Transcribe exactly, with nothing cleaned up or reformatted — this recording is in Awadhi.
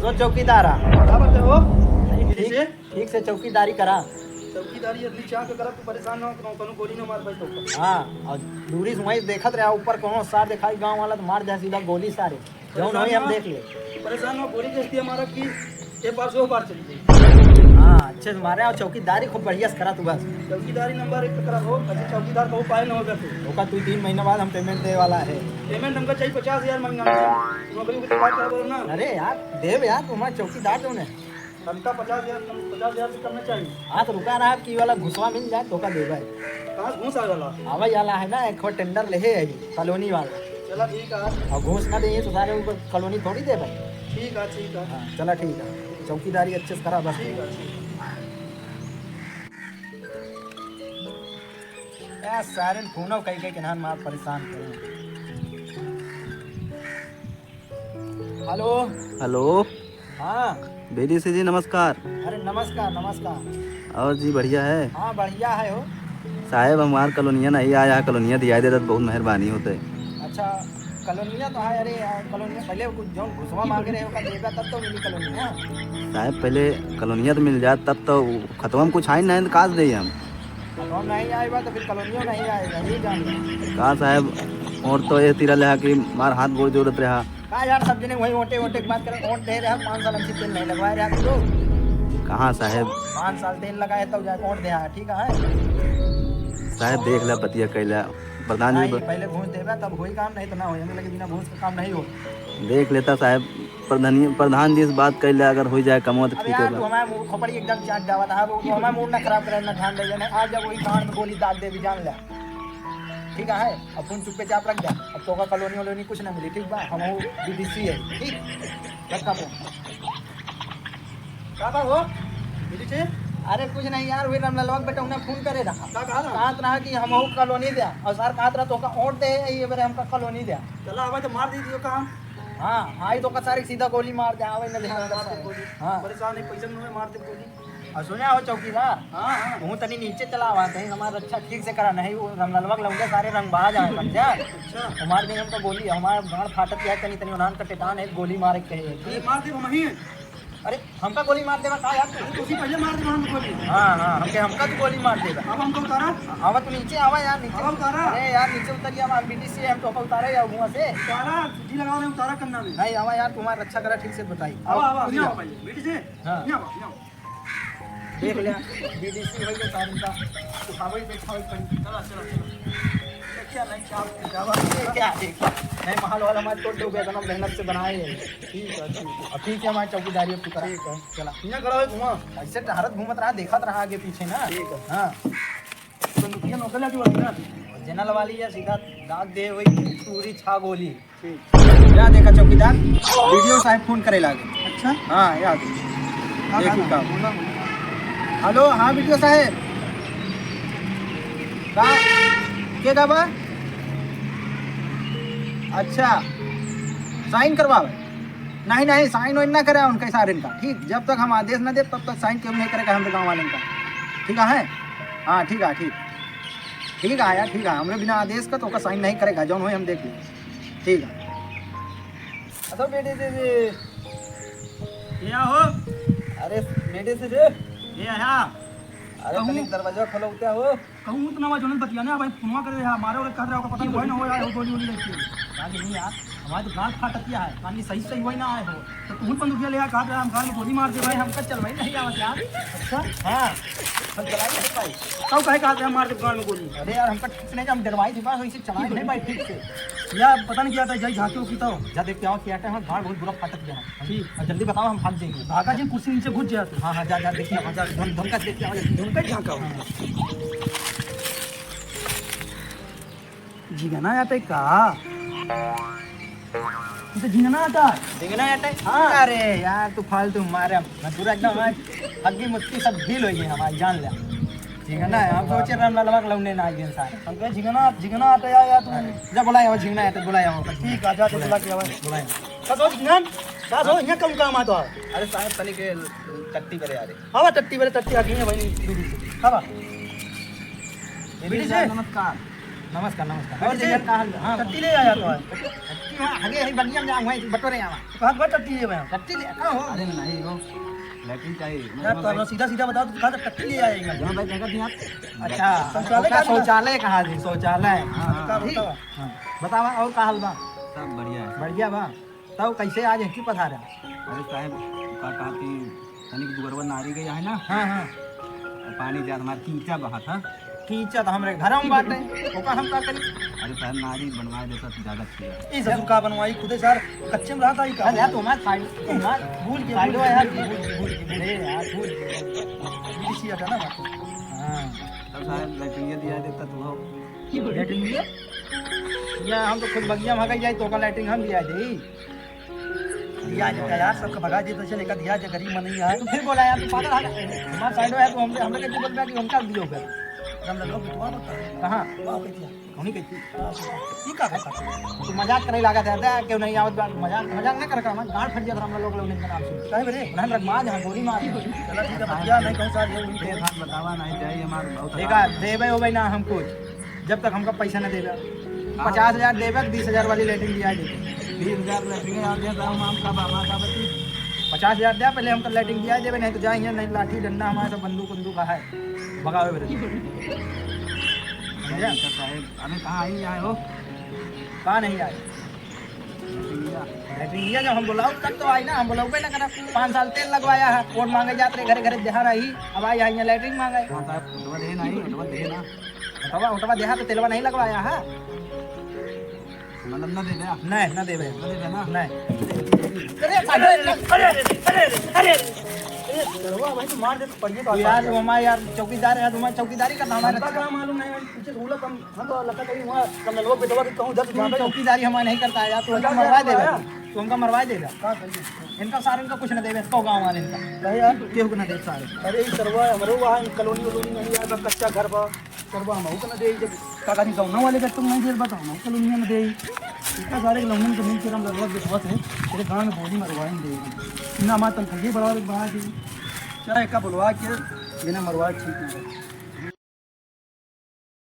तो चौकीदार आ। का बात है हो? ठीक, ठीक से चौकीदारी करा। चौकीदारी अभी चाह के करब, तू परेशान ना हो, कोनो गोली ना मार पाई तो। हाँ, और दूरी से वहीं देखत रहा, ऊपर कोनो सार दिखाई गाँव वाला तो मार दे सीधा गोली सारे। जौन होई हम देख ले। परेशान ना हो, गोली जैसी हमारा की ये पार से वो पार चली जाई। हाँ, अच्छे से मारे और चौकीदारी खूब बढ़िया से करा तू बस। चौकीदारी नंबर एक पे करा हो, ऐसे चौकीदार को पाए ना होगा तू। ओका तू तीन महीना बाद हम पेमेंट दे वाला है। पेमेंट हमका चाहिए पचास हजार मंगा। नौकरी की बात करा बोलो ना। अरे यार, देव यार, तुम्हारा चौकीदार जौन है। हमका पचास हजार, पचास हजार से कम नहीं चाहिए। हाँ, तो रुका रहा कि वाला घुसवा मिल जाए, तो का देवे। कहाँ से घुस आवे वाला? आवे वाला है ना, एक ठो टेंडर लेहे है कॉलोनी वाला। चला ठीक है। और घुस ना देइहैं तो सारे ऊपर कॉलोनी थोड़ी देवे। ठीक है, ठीक है। हाँ, चला ठीक है, चौकीदारी अच्छे से करा बस। ठीक है, ठीक है। ए, सारे फोनो कई कई के नाम मार परेशान करे। हेलो। हेलो। हाँ। बीडीसी जी, नमस्कार। अरे, नमस्कार, नमस्कार। और जी, बढ़िया है? हाँ, बढ़िया है हो। साहेब, हमार कॉलोनिया नहीं आया, कॉलोनिया दिया दे तो बहुत मेहरबानी होते। अच्छा, कॉलोनिया तो है, अरे, आ, कॉलोनिया पहले कुछ जौन घुसवा मांगे रहे, ओका देबा तब तो मिली कॉलोनिया। साहेब, पहले कॉलोनिया तो मिल जात, तब तो खतवा में कुछ आई नहीं, तो काज दे हम। खतवा में नहीं आए बा, तो फिर कॉलोनिया नहीं आएगा, ये जान लो। का साहेब, और तो ये तीरा लेहा कि मार हाथ गोड़ जोड़त रहा। का यार, सब जने वही ओटे ओटे की बात करे, ओट दे रहा, पाँच साल हमसे तेल नहीं लगवाए रहा तू लोग। कहाँ साहेब? पाँच साल तेल लगाए तब जाके ओट दे आया, ठीक है? साहेब देख ला, बतिया कैला, प्रधान जी नहीं, ब- पहले घूस देबा तब होई काम, नहीं तो ना होई। हमें लगे बिना घूस के काम नहीं हो। देख लेता साहेब, प्रधान, प्रधान जी से बात कैला, अगर हो जाए कमवा तो अबे ठीक यार, है तू बा। हमारे मूड खोपड़ी एकदम चाट जावा था, वो हमारे मूड ना खराब करे, ना ध्यान दे, ना आज जब वही कान में गोली दाग दे भी जान ले, ठीक है? अब फोन चुप्पे चाप रख दे, अब तो का कॉलोनी वॉलोनी कुछ ना मिली, ठीक बा? हम वो बीडीसी है, ठीक? रखा फोन। का बा हो? बीडीसी? अरे कुछ नहीं यार, वही रामललवा के बेटा उन्हें फोन करे रहा। का कहा रहा? कहत रहा कि हम वो कॉलोनी दे, और सर कहत रहा तो का ओट दे, ये बेरे हमका कॉलोनी दे। चला, आवे तो मार दी दियो काम। हाँ, आई तो का सारे सीधा गोली मार दे, आवे न ध्यान मार दे गोली। हाँ। परेशान है, पैसा नहीं मार दे गोली। और सुना हो चौकीदार, हाँ, हाँ। तू तनी नीचे चला आवा, तनी हमार रक्षा ठीक से करा, नहीं वो रंगलवा के लौंडे सारे रंगबाज आए बन जा। अच्छा। हमार नहीं हमका गोली, हमार गांड फाटत है, तनी, तनी उन्हान का टेटान है, गोली मारे के है। अरे मार दे हम ही। अरे हमका गोली मार देबा का यार तू? अरे तुसी पहले मार देबा हम गोली। हाँ, हाँ, हमके, हमका तू गोली मार देबा। अब हमको उतारा। आवा तू नीचे आवा यार, नीचे। अब उतारा। अरे यार नीचे उतर जा, हम बीडीसी है, हम तो उतारा या हुआ से। उतारा, सीटी लगाओ नहीं, उतारा कन्ना में। नहीं, आवा यार, तुम्हारा रक्षा करा, ठीक से बताई। आवा, आवा, आवा, नहीं आवा। आवा भाई, बीडीसी। हाँ। नहीं आवा, नहीं आवा। देख ले, बीडीसी भाई के साथ इनका उठावे ही बैठा हुई कहीं। चला, चला, चला। क्या नहीं, क्या, क्या बात है? क्या, क्या? नहीं, महल वाला हमारे तोड़ दो, इतना मेहनत से बनाए हैं। ठीक है, ठीक है। अब ठीक है, हमारी चौकीदारी अब तू करा। ठीक है। चला। यहाँ खड़ा है, घुमा। ऐसे टहरत घूमत रहा, देखत रहा आगे पीछे ना। ठीक है। हाँ। बंदूकिया नौकर लाके बात ना। ओरिजिनल वाली है, सीधा दाग दे वही पूरी छा गोली। ठीक। क्या देखा चौकीदार? बीडीओ साहब फोन करे लागे। अच्छा? हाँ, याद। हाँ, देखू हाँ, का? बोला, बोला। हेलो, हाँ बीडीओ साहब। का? के का बा? अच्छा, साइन करवावे? नहीं, नहीं, साइन वाइन ना करे उनका सारे का। ठीक, जब तक हम आदेश ना दे तब तक साइन क्यों नहीं करेगा हम गाँव वाले का। ठीक है? हाँ, ठीक है, ठीक। ठीक है यार, ठीक है, हमरे बिना आदेश का तो ओकर साइन नहीं करेगा, जौन होई हम देख लेंगे। ठीक है। अच्छा बेटे से जे ये हो। अरे बेटे से जे ये आया। अरे कहूँ। तनिक दरवाजा खोलो उठा हो। कहूँ उतना आवाज होने बतिया ना भाई, फोनवा करे रहा, मारे वाले कहत रहा, ओकर पता नहीं होई ना हो यार, हो गोली वोली लेके। आज नहीं यार, हमारे तो गांड फाटत है, कानी सही सही होई ना आए हो। तो तू बंदूकिया ले आ, कहा था, हम गाल में गोली मार दे भाई, हमका चलवाई नहीं आवत यार। अच्छा? हाँ, हम चलाई नहीं भाई। तब कहे कहा था, मार दे गाल में गोली। अरे यार, हमका ठीक से नहीं, हम डरवाई थी बस, वैसे चलाई नहीं भाई ठीक से। यार, पता नहीं क्या था, जाई झांके की तो। जा देख के आओ, क्या टाइम है, गाल बहुत बुरा फाटत गया है। ठीक। और जल्दी बताओ, हम भाग जाएंगे। भागा जी, कुर्सी नीचे घुस जाए तो। हाँ, हाँ, जा, जा, देखिए, हाँ, जा, धम-, धमका से देखिए, आओ, जल्दी। धमका झांका हो। हाँ। झिंगना आटे का? इसे झिंगना आटा? झिंगना आटे? हाँ। अरे यार, तू फालतू मारे, हम पूरा एकदम आज हग्गी मुत्ती सब ढील हो गई हमारी, जान ले। झिंगना है, हम सोचे राम लालवा के लौंडे ना आ गए सारे। हम कहे झिंगना, झिंगना आटा यार, यार तू। अरे, जा बुलाया हो, झिंगना आटा बुलाया हो। ठीक है, जा, जा, बुला के आवा। बुलाया। का सो झिंगन? का सो, यहाँ कौन काम आता है? अरे साहब, तनी के टट्टी बरे आ रहे। आवा टट्टी बरे, टट्टी आ गई है भाई, दूर से। आवा। बीडीसी साहब, नमस्कार। नमस्कार, नमस्कार। और और जी, जी, का हाल बा? हाँ, टट्टी ले आया तो है। टट्टी, हाँ, आगे है, बगिया में जाऊँ, वहीं बटोरे आवा। कहाँ पर टट्टी ले आया? टट्टी ले, कहाँ हो? अरे नहीं हो, लैट्रिन चाहिए। यार, तो हमरा सीधा सीधा बताओ, तो कहाँ से टट्टी ले आएगा? जहाँ भाई जगह दिया। अच्छा, शौचालय का शौचालय कहाँ जी? शौचालय। हाँ, हाँ। का ठीक। बतावा? हाँ, बतावा, और का हाल बा? सब बढ़िया है। बढ़िया बा। तब कैसे आज एहकी पधारा? अरे साहब, का कहती, तनिक दुअरवा नारी गया है ना। हाँ, हाँ। और पानी जात हमार कीचा बहत है। कीचा तो हमरे घर में बाटे, ओका हम का करी? अरे साहब, नारी बनवा देता तो ज्यादा अच्छा है। ई ससुर का बनवाई खुदे सार, कच्चे में रहता ही का? अरे यार, तुम्हार साइड, तुम्हार भूल के, साइड भूल है यार, के, भूल के, भूल के, भूल के। अरे यार, भूल के। बीडीसी आता ना बात। हाँ। तब साहब, लैट्रिन दिया देता तो हो। लैट्रिन दिया? या हम तो खुद बगिया में हगई जाई, तो ओका लैट्रिन हम दिया दे। दिया जाता यार, सबका भगा देता, चल, एका दिया जा, गरीब मनई है। तू फिर बोला यार, तू पागल है। हमार साइड है, तू हमरे, हमरे के तू बोल रहा कि उनका दियो कर। हम लोग बिटवा बता। कहाँ? वाह, कैसे? कौनी कहती? वाह, कैसे? ई का कहता? तू मजाक करे लागत है, दे, क्यों नहीं आवत बा? मजाक, मजाक ना कर, का? गांड फट जात हमरा लोग, लोग इनका नाम सुन। काहे बरे? उन्हें रखमा जहाँ गोली मार। चला ठीक है, बतिया नहीं, कौन सा ये उनके एक हाथ बतावा नहीं चाहिए, हमार बहुत देखा, देबे हो भाई ना हम कुछ। जब तक हमका पैसा न देबे। हाँ। पचास हजार देबे, बीस हजार वाली लैट्रिन दिया देबे। बीस हजार लैट्रिन आ गया, तो हम, हम का बाबा का बची? पचास हजार दे, पहले हमका लैट्रिन दिया देबे, नहीं तो जाए यहाँ, नहीं लाठी डंडा हमारे सब बंदूक उंदूक है, भगावे बरे। समझे? साहब, अबे कहाँ आई आए हो? कहाँ नहीं आए? लैट्रिन दिया। लैट्रिन दिया, जब हम बुलाओ तब तो आई ना, हम बुलाओ ना करा। पाँच साल तेल लगवाया है, वोट मांगे जात रहे घरे घरे, जहाँ रही, अब आई, आई यहाँ लैट्रिन मांगे। हाँ साहब, उठवा दे ना, उठवा दे ना। उठवा, उठवा देहा तो तेलवा नहीं लगवाया है। मतलब ना दे दे? नहीं, ना देबे। ना दे दे ना? नहीं। अरे, अरे, अरे, अरे, अरे, अरे, अरे, अरे, अरे, अरे, भाई, तो मार दे, तो पढ़िए तो यार, आता है। वो हमारे यार चौकीदार है, तुम्हारे चौकीदारी का नाम है। हमका क्या मालूम नहीं, पीछे से बोला, हम, हम तो लगता कहीं वहाँ कमलवा बेटवा के कहूँ दस तू ज्यादा ही चौकीदारी हमारे नहीं करता है यार, तू हमका क्या मरवा क्या देगा, आया? तू हमका मरवा देगा। का करिए? इनका सारे इनका कुछ ना देबे, तो गाँव वाले इनका। नहीं यार। केहू को ना दे सारे। अरे, ई सरवा, हमरो वहाँ कॉलोनी वोलोनी नहीं है, बस कच्चा घर बा। सरवा हमहू के ना देई, जब का करी, गाँव वाले के तुम नहीं देत बा, तो हमहू कॉलोनिया में देई। इतना सारे लौंडन के मिल के हम लगभग देखवत है, तेरे गाँव में गोली मरवाई देई। इतना हमार तनख्वाही बढ़ा, बढ़ा दी। चला, एका बुलवा के, बिना मरवाए ठीक ना रहे।